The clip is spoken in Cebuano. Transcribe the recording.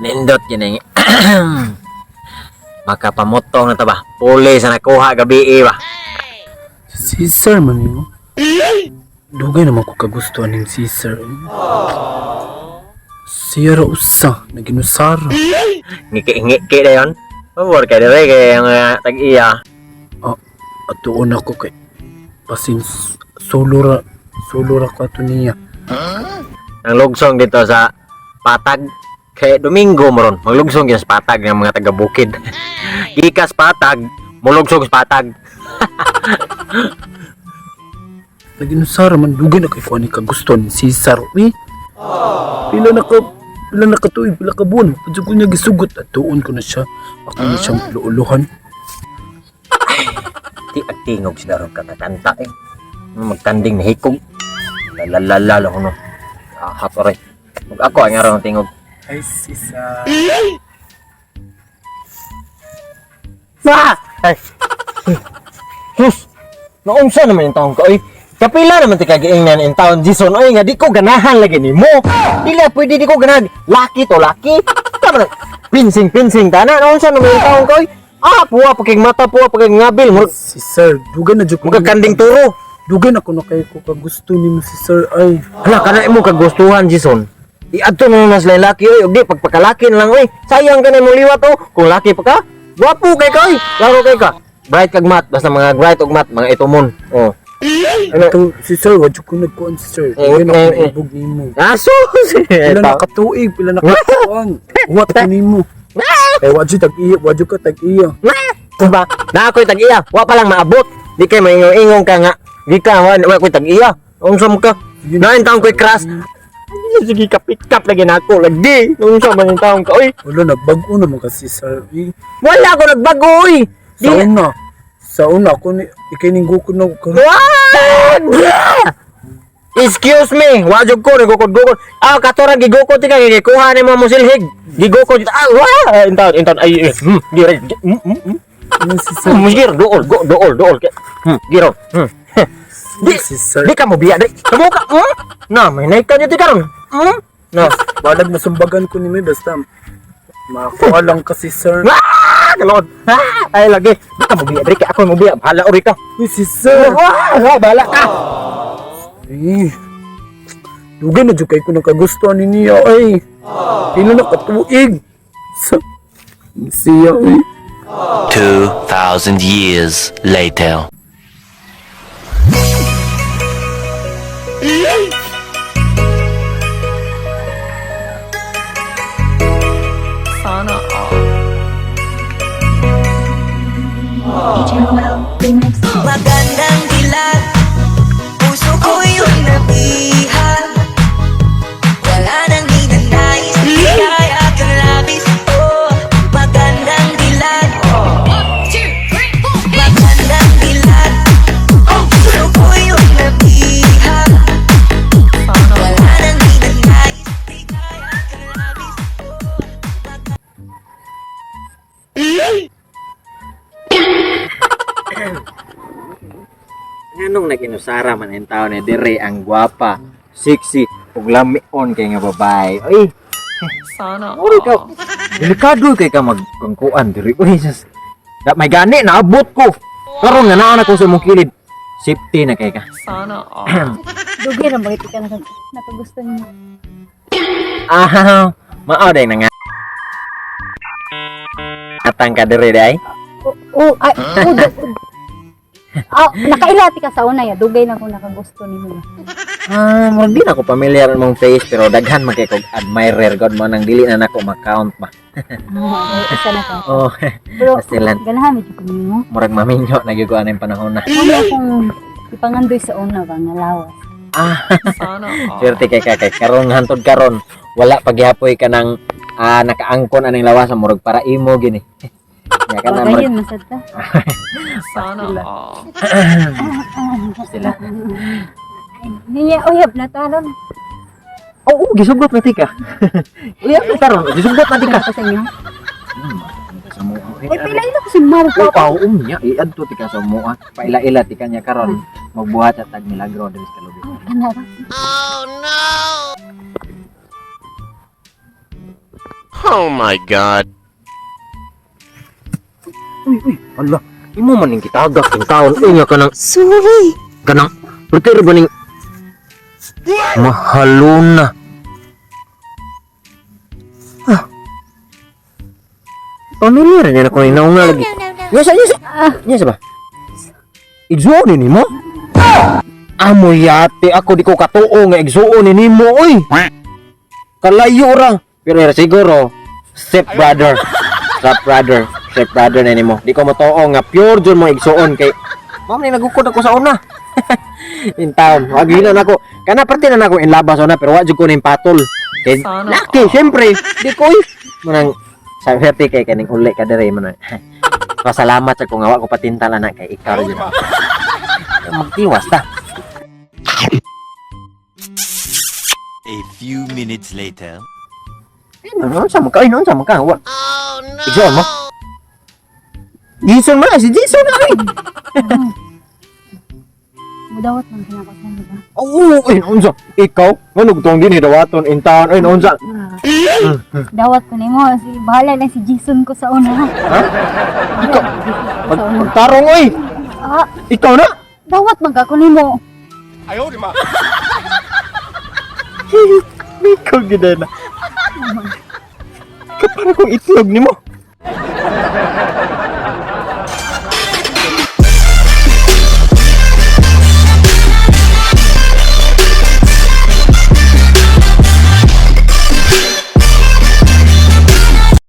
Nindot yun eh. Makapamutong na ta ba? Puli sa nakuha gabi eh, ba? Si Sir man yun. Dugay naman ko kagusto aning si Sir. Siya ra usa, naginusara. Ngiki-ngiki na yun. Pabor kay dire kay ang tag-iya. Atuon ako kay pasin solo ra ko ato niya. Ang lugsong dito sa Patag. Kay Domingo mo ron. Maglugsong yun sa Patag ng mga taga-bukid. Gikas Patag, mulugsong sa Patag. Naginusara man dugay na kay ko ani kagusto ni si Sir. Uy. Pila na ka tuig, pila ka buwan. Padyo ko niya gisugot atuon ko na siya. Ako na siyang luuluhan. Ti at tingog sila ron kakakanta eh. Magkanding na hikog. Lalalala ko no. Ah, hapore. Mag ako ang araw ng tingog. Ay, si Sir. Ah! Ay. Sus! Naunsa naman yung taon ko, oy. Kapila naman ti kagiingnan in taon, Jason, oy, nga di ko ganahan lagi ni mo. Dili pwede di ko ganahan. Laki to, laki. Tama na. Pinsing, pinsing, tana. Naunsa naman yung taon ko, oy. Ah, puwa pa kay mata, puwa pa kay ngabil. Murag, Si Sir, dugay na jud ko. murag kanding turo. Dugay na ko na kay ko kagusto nimo si Sir ay. Hala, kana imo kagustuhan, Jason. Iadto na naman sila yung laki, oy. Ug di, pagpakalaki na lang, oy. Sayang ka na imong liwat, oh. Kung laki pa ka, gwapo kay ka, oy. Laro kay ka. Bright kag mat, basta mga bright ug mat, mga itumon. Oh. Ano? Ito, si Sir, wa jud ko nagkuan si Sir. Eh, Dugay na ko eh, eh. naibog nimo. Aso! Pila na katuig, pila na katuan. Huwat ko nimo. Eh, wa jud tag-iya, wa jud ka tag-iya. Diba? Na ako'y tag-iya. Wa pa lang maabot. Di kay maingon-ingon ka nga. Di ka, wa ako'y tag-iya. Unsa mo ka? Nain taong ko'y crush. Sige, kapit-kap lagi na ako. Lagi. Unsa man yung taong ka, oy. Wala, nagbago naman ka si Sir. Eh, Wala ko nagbago, oy. Di, sa una, ako ni, ikay ning gukod na ko. What? Excuse me, wa jud ko nagukod-gukod. Ah, katorang gigukod ti ka gikuha nimo mo silhig. Gigukod. Ah, wa! Intaon, intaon ay, dire. Ano si Sir? Gir, dool, go, dool, dool. Giro. Di, Si Sir. di ka mo biya, di. Kamo ka. Na, may naik ka ti karon. Na. Balag nasumbagan ko ni May, basta makuha lang ka si Sir. Ah, kalod. Ah, ay lagi. Di ka mo biya, di ka ako mo biya. Bahala ori ka. Uy, si Sir. Wah, bahala ka. Eh, dugay na jud kay ko nakagusto ani niya ay. Pila na katuig. Sa siya ay. 2,000 years later. Sana all. Remix. Magandang dilag, puso ko yung nabihag. Wala nang ninanais, kaya kang labis. Oh, magandang dilag. Magandang dilag, puso ko yung nabihag. Sana all. Wala nang ninanais, kaya kang labis. Nganong naginusara man ang tao ni dire ang gwapa, sexy ug lamion kay nga babae. Oy, Sana ori ka. all. Delikado kay ka magkangkuan diri. Uy, sus. Da may gani naabot ko. Karon nga naa na ko sa imong kilid. Safety na kay ka. Sana all. Dugay ra bakit ka nakagusto niyo. Ah, mao day na nga. Atang ka diri day. Oh, ay, oh, ah, nakailati ka sa una ya. Dugay na ko nakagusto nimo. Ah, murag di na ko pamilyar ang mong face pero daghan man kay kog admirer god mo nang dili na nako ma-count ba. Ah, isa na ka. Oh, Pero Basta lang. ganahan medyo ko nimo. Murag maminyo na gyud ko anang panahon na. Wala akong ipangandoy sa una ba nga lawas. Ah, Sana all. swerte kay ka kay karon hantod karon wala paghihapoy ka ng nakaangkon aning lawas murag para imo gini. Nya ka na Wala murag yun masad ta. Sana all. sila. Niya uyab na taron. Oo, gisugot na tika. Uyab na karon, gisugot na tika. Ka sa inyo. Sa mua. Uy, pila ila ko si Marco. Oo, oh, niya iadto tika sa mua. Paila-ila tika niya karon magbuhat at tag milagro diri sa kalubi. Kana ra. Oh my God. Uy, uy, ala. Imo man ning kitagak in taon. Uy, nga kanang Sorry. Kanang pero ba ning mahalona. Ah. Pamilyar niya na ko ni naunga lagi. Yasa, yasa. Yasa ba? Igsuon ni mo? Amo yate ako di ko katuo nga igsuon ni nimo oy. Kalayo ra. Pero era siguro step brother. Step brother. Step brother na nimo. Di ko motoo nga pure jud mo igsuon kay mao ni nagukod ako sa una. In town. Wag yun na nako. Kana parte na nako in labas una pero wa jud ko ning patol. Kay Sana laki syempre. Di ko oy. Manang sa swerte kay kaning uli ka dire manang. Pasalamat sa kung awa ko patinta na kay ikaw ra jud. Magtiwas ta. A few minutes later. Ay, noon sa mukha, ay, noon sa mukha. Wa. Oh, no. Igsoon mo. Jason man, si Jason na ay. Mudawat man kinako sa di ba? Oo, ay, noon sa. Ikaw, ngano gutong din hidawaton in town, ay, noon sa. Dawat ko nimo si bahala lang si Jason ko sa una. Ha? Ikaw, Sa una. pagtarong, oy. Ah, Ikaw na. dawat man ka ko nimo. Ikaw gid na. Kapara kong itlog nimo.